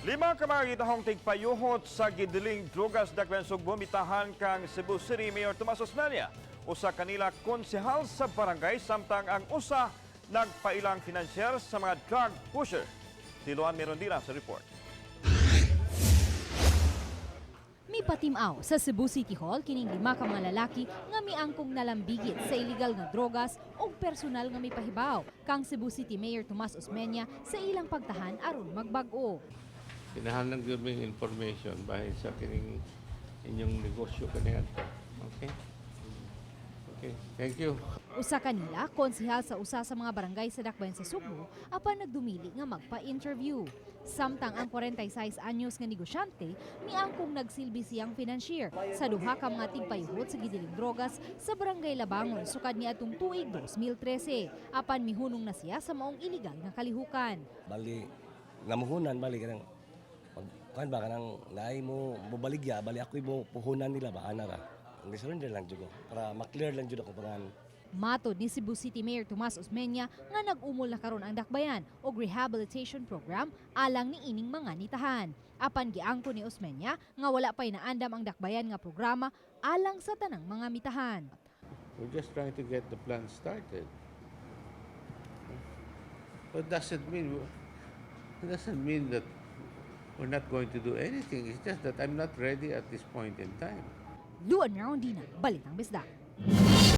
Lima ka mga gitahong tigpayuhot sa gidiling drugas Dakbayan Sugbo mitahan kang Cebu City Mayor Tomas Osmeña. Usa kanila konsehal sa barangay, samtang ang usa nagpailang financier sa mga drug pusher. Si Luan Mirondila sa report. Mipatimaw sa Cebu City Hall kining lima ka mga lalaki nga miangkong nalambigit sa illegal nga drogas ug personal nga mipahibaw kang Cebu City Mayor Tomas Osmeña sa ilang pagtahan aron magbag-o. Kinahanglan gyud may information bahin sa kining inyong negosyo kaniadto. Okay? Okay, thank you. Usa kanila konsehal sa usa sa mga barangay sa Dakbayan sa Sugbo, apan nagdumili nga magpa-interview. Samtang ang 46 anyos nga negosyante miangkong nagsilbi siyang financier sa duha ka mga tigpayuhot sa gidiling drogas sa Barangay Labangon sukad niadtong tuig 2013. Apan mihunong na siya sa maong iligal nga kalihukan. Bali namuhunan, bali kanang pag kuan ba, kanang naay mo mobaligya, bali ako'y mo puhunan nila ba, ana ra. Ang surrender lang jud ko para ma-clear lang jud ako pangan. Matod ni Cebu City Mayor Tomas Osmeña nga nag-umol na karon ang Dakbayan og rehabilitation program alang ni ining mga nitahan. Apan giangko ni Osmeña nga wala pa'y naandam ang Dakbayan nga programa alang sa tanang mga mitahan. We're just trying to get the plan started. But doesn't mean that we're not going to do anything. It's just that I'm not ready at this point in time. Luan Mirondina, Balitang Bisdak.